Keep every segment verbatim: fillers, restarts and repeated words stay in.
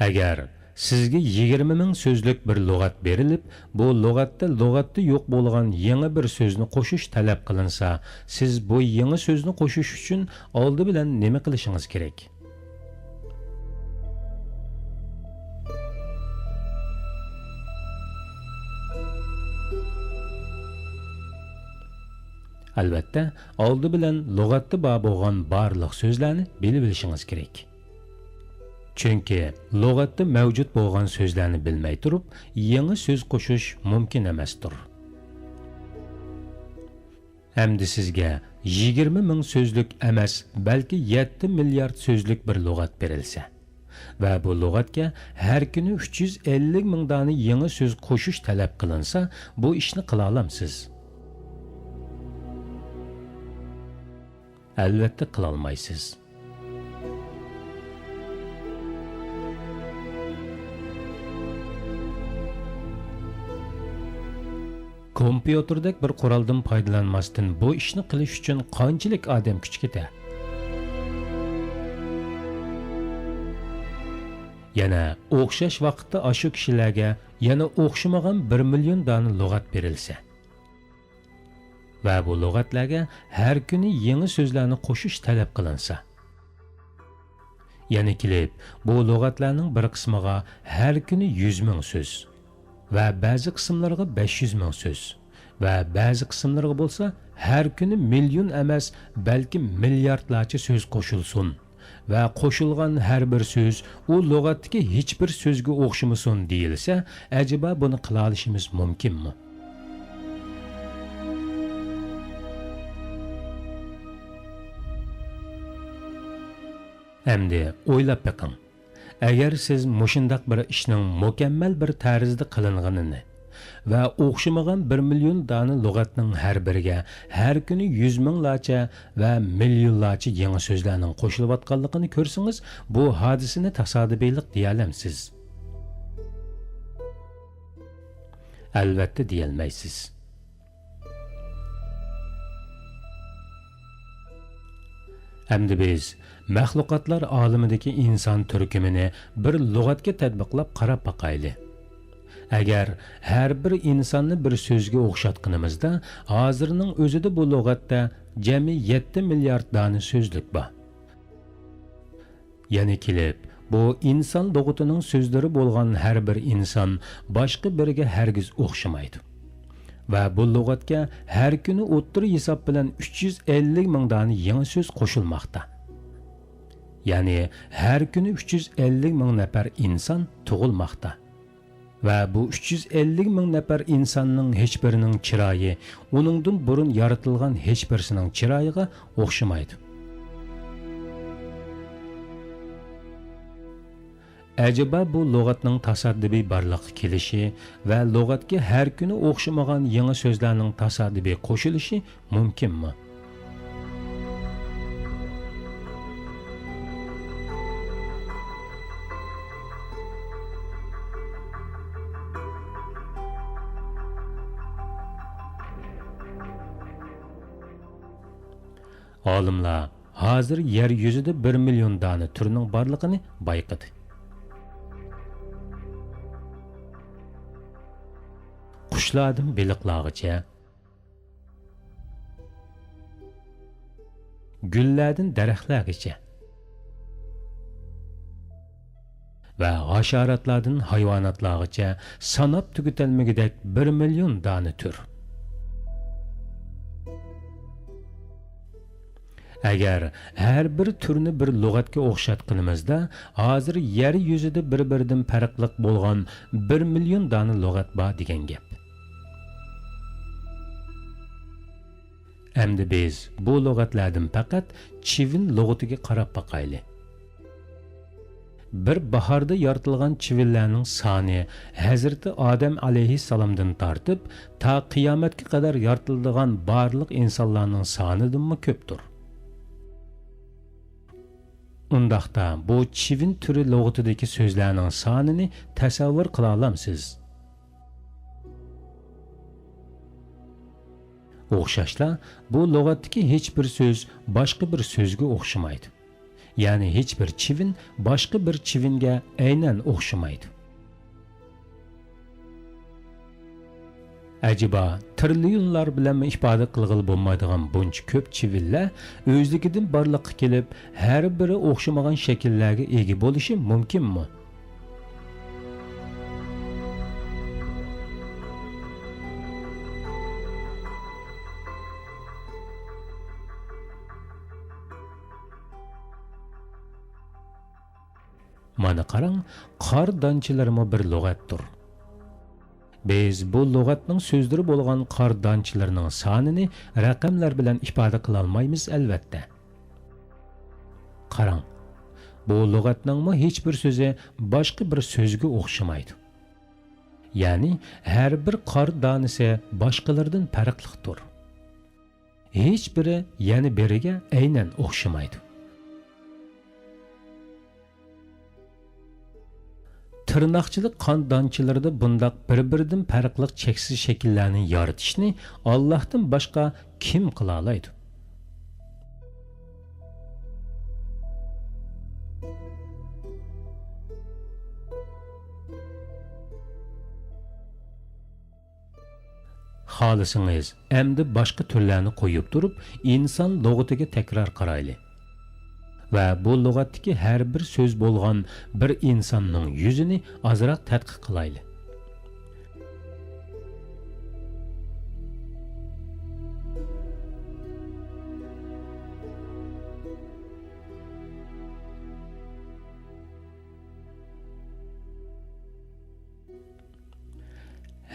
ئەگەر سىزگە يىگىرمە مىڭ سۆزلۈك بىر لۇغەت بېرىلىپ، بۇ لۇغەتتە لۇغەتتە يوق بولغان يېڭى بىر سۆزنى قوشۇش تەلەپ قىلىنسا، سىز بۇ يېڭى سۆزنى قوشۇش ئۈچۈن ئالدى بىلەن نېمە قىلىشىڭىز كېرەك؟ ئەلۋەتتە، ئالدى بىلەن لۇغەتتە بار بولغان بارلىق سۆزلەرنى بىلىۋېلىشىڭىز كېرەك. چۈنكى لۇغەتتە مەۋجۇت بولغان سۆزلەرنى بىلمەي تۇرۇپ، يېڭى سۆز قوشۇش مۇمكىن ئەمەستۇر. ئەمدى سىزگە يىگىرمە مىڭ سۆزلۈك ئەمەس، بەلكى يەتتە مىليارد سۆزلۈك بىر لۇغەت بېرىلسە ۋە بۇ لۇغەتكە ھەر كۈنى ئۈچ يۈز ئەللىك مىڭ دانە يېڭى سۆز قوشۇش تەلەپ قىلىنسا، بۇ ئىشنى قىلالامسىز؟ ئەلۋەتتە قىلالمايسىز. كومپيۇتېردەك بىر قورالدىن پايدىلانماستىن بۇ ئىشنى قىلىش ئۈچۈن قانچىلىك ئادەم كۈچى كېتەر؟ يەنە ئوخشاش ۋاقىتتا ئاشۇ كىشىلەرگە يەنە ئوخشىمىغان بىر مىليون دانە لۇغەت بېرىلسە، ۋە بۇ لۇغەتلەرگە ھەر كۈنى يېڭى سۆزلەرنى قوشۇش تەلەپ قىلىنسا. يەنە كېلىپ، بۇ لۇغەتلەرنىڭ بىر قىسمىغا ھەر كۈنى يۈز مىڭ سۆز ۋە بەزى قىسىملىرىغا بەش يۈز مىڭ سۆز ۋە بەزى قىسىملىرىغا بولسا ھەر كۈنى مىليون ئەمەس، بەلكى مىلياردلارچە سۆز قوشۇلسۇن ۋە قوشۇلغان ھەر بىر سۆز ئۇ لۇغەتتىكى ھېچبىر سۆزگە ئوخشىمىسۇن دېيىلسە، ئەجەبا بۇنى قىلالىشىمىز مۇمكىنمۇ؟ ئەمدى ئويلاپ بېقىڭ. ئەگەر سىز مۇشۇنداق بىر ئىشنىڭ مۇكەممەل بىر تەرزدە قىلىنغىنىنى ۋە ئوخشىمىغان بىر مىليون دانە لۇغەتنىڭ ھەر بىرىگە ھەر كۈنى يۈز مىڭلارچە ۋە مىليونلارچە يېڭى سۆزلەرنىڭ قوشۇلۇۋاتقانلىقىنى كۆرسىڭىز، بۇ ھادىسىنى تاسادىپىيلىق دېيەلەمسىز؟ ئەلۋەتتە دېيەلمەيسىز. ئەمدى بىز مەخلۇقاتلار ئالىمىدىكى ئىنسان تۈركۈمىنى بىر لۇغەتكە تەتبىقلاپ قاراپ باقايلى. ئەگەر ھەر بىر ئىنساننى بىر سۆزگە ئوخشاتقىنىمىزدا، ھازىرنىڭ ئۆزىدە بۇ لۇغەتتە جەمئىي يەتتە مىليارد دانە سۆزلۈك بار. يەنە كېلىپ، بۇ ئىنسان لۇغىتىنىڭ سۆزلىرى بولغان ھەر بىر ئىنسان باشقا بىرىگە ھەرگىز ئوخشىمايدۇ. ۋە بۇ لۇغەتكە ھەر كۈنى ئوتتۇرا ھېساب بىلەن ئۈچ يۈز ئەللىك مىڭ دانە يېڭى سۆز قوشۇلماقتا. يەنى ھەر كۈنى ئۈچ يۈز ئەللىك مىڭ نەپەر ئىنسان تۇغۇلماقتا. ۋە بۇ ئۈچ يۈز ئەللىك مىڭ نەپەر ئىنساننىڭ ھېچبىرىنىڭ چىرايى ئۇنىڭدىن بۇرۇن يارىتىلغان ھېچبىرسىنىڭ چىرايىغا ئوخشىمايدۇ. ئەجەبا بۇ لۇغەتنىڭ تاسادىپىي بارلىققا كېلىشى ۋە لۇغەتكە ھەر كۈنى ئوخشىمىغان يېڭى سۆزلەرنىڭ تاسادىپىي قوشۇلۇشى مۇمكىنمۇ؟ ئالىملار ھازىر يەر يۈزىدە بىر مىليون دانە تۈرنىڭ بارلىقىنى بايقىدى. قۇشلاردىن بېلىقلارغىچە، گۈللەردىن دەرەخلەرگىچە ۋە ھاشاراتلاردىن ھايۋاناتلارغىچە ساناپ تۈگىتەلمىگۈدەك بىر مىليون دانە تۈر. ئەگەر ھەر بىر تۈرنى بىر لۇغەتكە ئوخشاتقىنىمىزدا، ھازىر يەر يۈزىدە بىر-بىرىدىن پەرقلىق بولغان بىر مىليون دانە لۇغەت بار دېگەن گەپ. ئەمدى بىز بۇ لۇغەتلەردىن پەقەت چىۋىن لۇغىتىگە قاراپ باقايلى. بىر باھاردا يارىتىلغان چىۋىنلەرنىڭ سانى ھەزرىتى ئادەم ئەلەيھىسسالامدىن تارتىپ تا قىيامەتكە قەدەر يارىتىلىدىغان بارلىق ئىنسانلارنىڭ سانىدىنمۇ كۆپتۇر. ئۇنداقتا بۇ چىۋىن تۈرى لۇغىتىدىكى سۆزلەرنىڭ سانىنى تەسەۋۋۇر قىلالامسىز؟ ئوخشاشلا، بۇ لۇغەتتىكى ھېچبىر سۆز باشقا بىر سۆزگە ئوخشىمايدۇ. يەنى ھېچبىر چىۋىن باشقا بىر چىۋىنگە ئەينەن ئوخشىمايدۇ. ئەجەبا، تىرىليونلار بىلەنمۇ ئىپادە قىلغىلى بولمايدىغان بۇنچە كۆپ چىۋىنلەر ئۆزلۈكىدىن بارلىققا كېلىپ، ھەر بىرى ئوخشىمىغان شەكىللەرگە ئىگە بولۇشى مۇمكىنمۇ؟ مانا قاراڭ، قار دانچىلىرىمۇ بىر لۇغەتتۇر. بىز بۇ لۇغەتنىڭ سۆزلىرى بولغان قار دانچىلىرىنىڭ سانىنى رەقەملەر بىلەن ئىپادە قىلالمايمىز، ئەلۋەتتە. قاراڭ، بۇ لۇغەتنىڭمۇ ھېچبىر سۆزى باشقا بىر سۆزگە ئوخشىمايدۇ. يەنى ھەر بىر قار دانىسى باشقىلىرىدىن پەرقلىقتۇر. ھېچبىرى يەنە بىرىگە ئەينەن ئوخشىمايدۇ. تىرناقچىلىق قان دانچىلىرىدا بۇنداق بىر-بىرىدىن پەرقلىق چەكسىز شەكىللەرنى يارىتىشنى ئاللاھتىن باشقا كىم قىلالايدۇ؟ خالىسىڭىز، ئەمدى باشقا تۈرلەرنى قويۇپ تۇرۇپ، ئىنسان لۇغىتىگە تەكرار قارايلى. ۋە بۇ لۇغەتتىكى ھەر بىر سۆز بولغان بىر ئىنساننىڭ يۈزىنى ئازراق تەتقىق قىلايلى.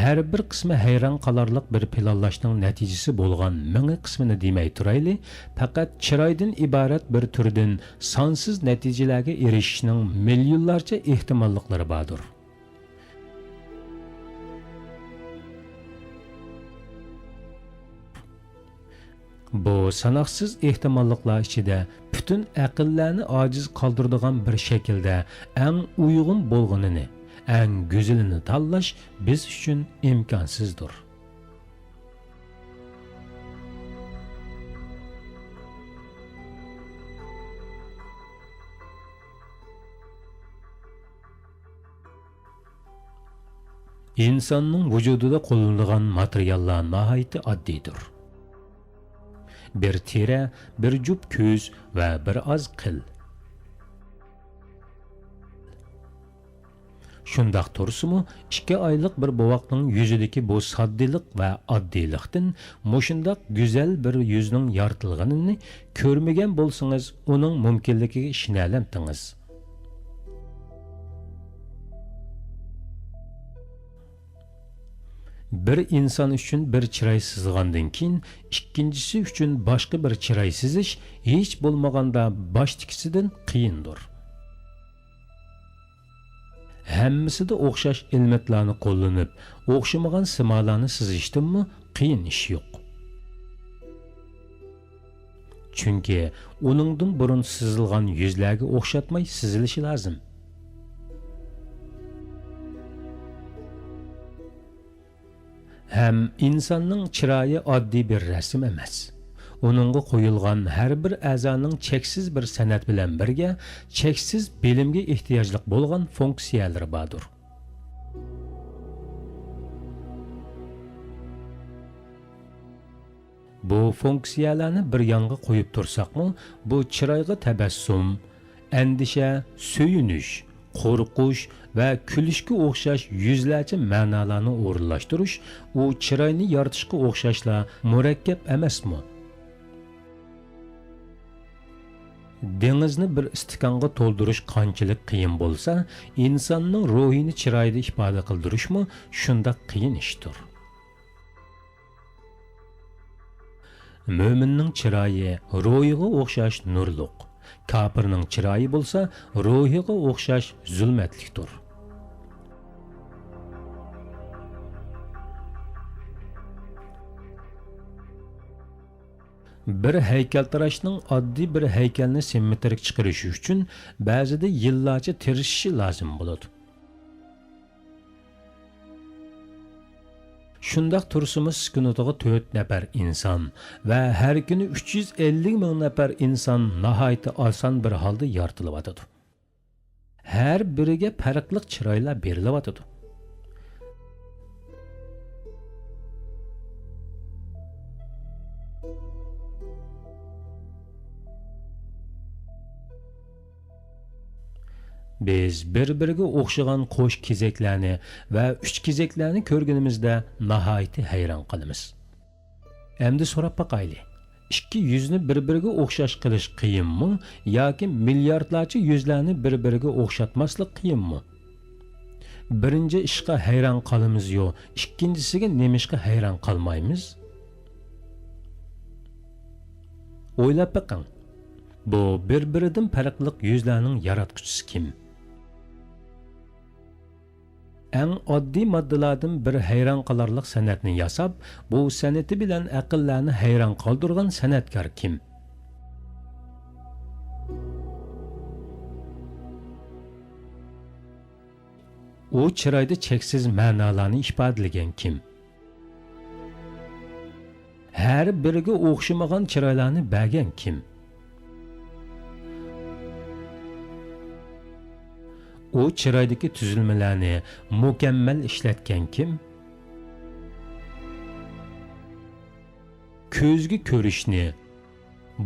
ھەر بىر قىسمى ھەيران قالارلىق بىر پىلانلاشنىڭ نەتىجىسى بولغان مېڭە قىسمىنى دېمەي تۇرايلى، پەقەت چىرايدىن ئىبارەت بىر تۈردىن سانسىز نەتىجىلەرگە ئېرىشىشنىڭ مىليونلارچە ئېھتىماللىقلىرى باردۇر. بۇ ساناقسىز ئېھتىماللىقلار ئىچىدە پۈتۈن ئەقىللەرنى ئاجىز قالدۇرىدىغان بىر شەكىلدە ئەڭ ئۇيغۇن بولغىنىنى، ئەڭ گۈزىلىنى تاللاش بىز ئۈچۈن ئىمكانسىزدۇر. ئىنساننىڭ ۋۇجۇدىدا قوللىنىدىغان ماتېرىياللار ناھايىتى ئاددىيدۇر. بىر تېرە، بىر جۈپ كۆز ۋە بىر ئاز قىل. شۇنداق تۇرسىمۇ، ئىككى ئايلىق بىر بوۋاقنىڭ يۈزىدىكى بۇ ساددىلىق ۋە ئاددىيلىقتىن مۇشۇنداق گۈزەل بىر يۈزنىڭ يارىتىلغىنىنى كۆرمىگەن بولسىڭىز، ئۇنىڭ مۇمكىنلىكىگە ئىشىنەلەمتىڭىز؟ بىر ئىنسان ئۈچۈن بىر چىراي سىزغاندىن كېيىن، ئىككىنچىسى ئۈچۈن باشقا بىر چىراي سىزىش ھېچ بولمىغاندا باشتىكىسىدىن قىيىندۇر. ھەممىسىدە ئوخشاش ئېلېمېنتلارنى قوللىنىپ، ئوخشىمىغان سىمالارنى سىزىشتىنمۇ قىيىن ئىش يوق. چۈنكى ئۇنىڭدىن بۇرۇن سىزىلغان يۈزلەرگە ئوخشاتماي سىزىلىشى لازىم. ھەم ئىنساننىڭ چىرايى ئاددىي بىر رەسىم ئەمەس. ئۇنىڭغا قويۇلغان ھەر بىر ئەزانىڭ چەكسىز بىر سەنئەت بىلەن بىرگە چەكسىز بىلىمگە ئېھتىياجلىق بولغان فۇنكسىيەلىرى باردۇر. بۇ فۇنكسىيەلەرنى بىر يانغا قويۇپ تۇرساقمۇ، بۇ چىرايغا تەبەسسۇم، ئەندىشە، سۆيۈنۈش، قورقۇش ۋە كۈلۈشكە ئوخشاش يۈزلەرچە مەنالارنى ئورۇنلاشتۇرۇش ئۇ چىراينى يارىتىشقا ئوخشاشلا مۇرەككەپ ئەمەسمۇ؟ دېڭىزنى بىر ئىستىكانغا تولدۇرۇش قانچىلىك قىيىن بولسا، ئىنساننىڭ روھىنى چىرايىدا ئىپادە قىلدۇرۇشمۇ شۇنداق قىيىن ئىشتۇر. مۆمىننىڭ چىرايى روھىغا ئوخشاش نۇرلۇق، كاپىرنىڭ چىرايى بولسا روھىغا ئوخشاش زۇلمەتلىكتۇر. بىر ھەيكەلتىراشنىڭ ئاددىي بىر ھەيكەلنى سىممېترىك چىقىرىشى ئۈچۈن بەزىدە يىللارچە تىرىشىشى لازىم بولىدۇ. شۇنداق تۇرسىمۇ سېكۇنتىغا تۆت نەپەر ئىنسان ۋە ھەر كۈنى ئۈچ يۈز ئەللىك مىڭ نەپەر ئىنسان ناھايىتى ئاسان بىر ھالدا يارىتىلىۋاتىدۇ. ھەر بىرىگە پەرقلىق چىرايلار بېرىلىۋاتىدۇ. بىز بىر-بىرىگە ئوخشىغان قوش كېزەكلەرنى ۋە ئۈچ كېزەكلەرنى كۆرگىنىمىزدە ناھايىتى ھەيران قالىمىز. ئەمدى سوراپ باقايلى، ئىككى يۈزنى بىر-بىرىگە ئوخشاش قىلىش قىيىنمۇ ياكى مىلياردلارچە يۈزلەرنى بىر-بىرىگە ئوخشاتماسلىق قىيىنمۇ؟ بىرىنچى ئىشقا ھەيران قالىمىزيۇ، ئىككىنچىسىگە نېمىشقا ھەيران قالمايمىز؟ ئويلاپ بېقىڭ، بۇ بىر-بىرىدىن پەرقلىق يۈزلەرنىڭ ياراتقۇچىسى كىم؟ ئەڭ ئاددىي ماددىلاردىن بىر ھەيران قالارلىق سەنئەتنى ياساپ، بۇ سەنئىتى بىلەن ئەقىللەرنى ھەيران قالدۇرغان سەنئەتكار كىم؟ ئۇ چىرايدا چەكسىز مەنالارنى ئىپادىلىگەن كىم؟ ھەر بىرىگە ئوخشىمىغان چىرايلارنى بەرگەن كىم؟ ئۇ چىرايدىكى تۈزۈلمىلەرنى مۇكەممەل ئىشلەتكەن كىم؟ كۆزگە كۆرۈشنى،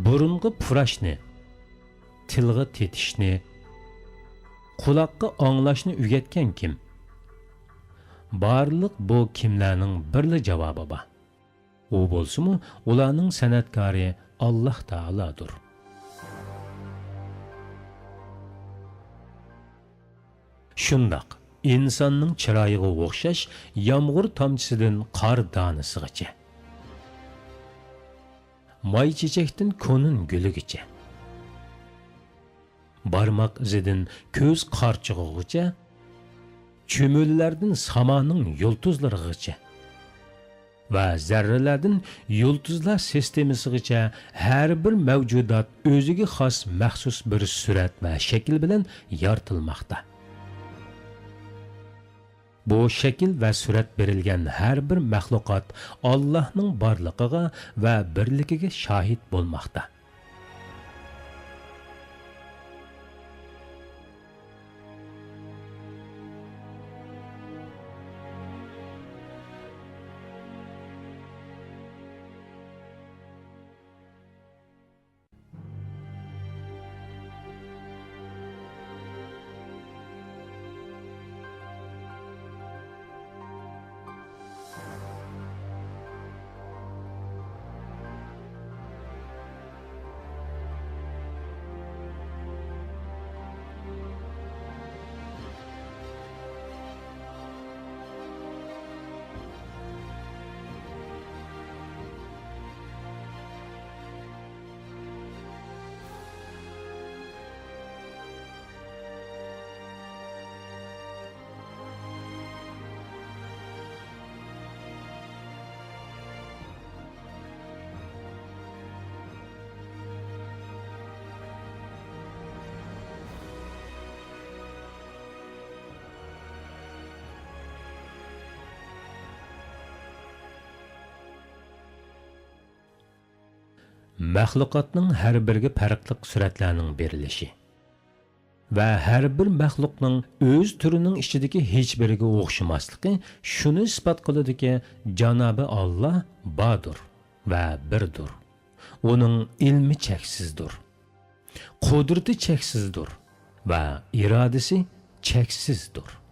بۇرۇنغا پۇراشنى، تىلغا تېتىشنى، قۇلاققا ئاڭلاشنى ئۆگەتكەن كىم؟ بارلىق بۇ كىملەرنىڭ بىرلا جاۋابى بار. ئۇ بولسىمۇ، ئۇلارنىڭ سەنئەتكارى ئاللاھ تائالادۇر. شۇنداق، ئىنساننىڭ چىرايىغا ئوخشاش يامغۇر تامچىسىدىن قار دانىسىغىچە، ماي چېچەكتىن كونۇن گۈلىگىچە، بارماق ئىزىدىن كۆز قارچۇغىغىچە، چۈمۈلىلەردىن سامانىڭ يۇلتۇزلىرىغىچە ۋە زەررىلەردىن يۇلتۇزلار سىستېمىسىغىچە ھەر بىر مەۋجۇدات ئۆزىگە خاس مەخسۇس بىر سۈرەت ۋە شەكىل بىلەن يارىتىلماقتا. بۇ شەكىل ۋە سۈرەت بېرىلگەن ھەر بىر مەخلۇقات ئاللاھنىڭ بارلىقىغا ۋە بىرلىكىگە شاھىت بولماقتا. مەخلۇقاتنىڭ ھەر بىرىگە پەرقلىق سۈرەتلەرنىڭ بېرىلىشى ۋە ھەر بىر مەخلۇقنىڭ ئۆز تۈرىنىڭ ئىچىدىكى ھېچبىرىگە ئوخشىماسلىقى شۇنى ئىسپات قىلىدۇكى، جانابى ئاللا باردۇر ۋە بىردۇر. ئۇنىڭ ئىلمى چەكسىزدۇر، قۇدرىتى چەكسىزدۇر ۋە ئىرادىسى چەكسىزدۇر.